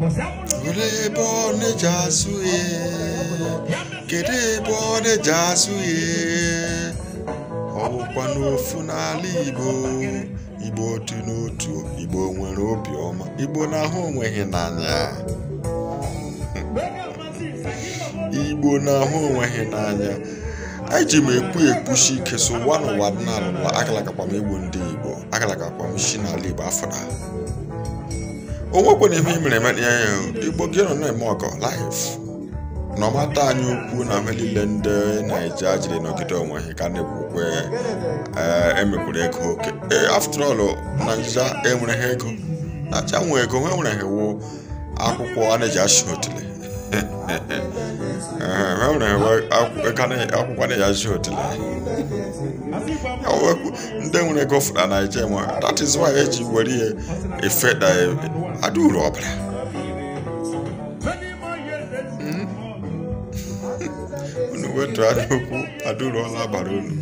Olee ebe ọ na-eji asụ ya? Kedu ebe ọ na-eji asụ ya? Ọ bụkwa n'ofu n'ala Igbo. Igbo dị n'otu, Igbo nwere obiọma, Igbo na-ahụ onwe ha n'anya. Igbo na-ahụ onwe ha n'anya. Eji m ekwu ekwusi ike so ụwa n'ụwa dị n'ala agalagakwa m egbu ndị Igbo, agalagakwa m si n'ala Igbo afọda. O nwekwana ihe i mere eme ya ya Igbo gị nọ na-eme ọgọ life. Na ọmata anyị ukwu na ihe niile ndị Naịjirịa jiri nọgide onwe ha ka na-ekwukwe emekwuru ego oke. After all, Naịjirịa enwere ha ego. Naịjirịa nwe ego, ha nwere ha wụ akwụkwọ a na-eji achị otele. Ha nwere akwụkwọ a na-eji achị otele. Ndị nwere ego fụra Naịjirịa nwe. That is why eji were ihe efe na adị uru ọbụla. Unu wetu anya okwu adị uru ọla bara unu.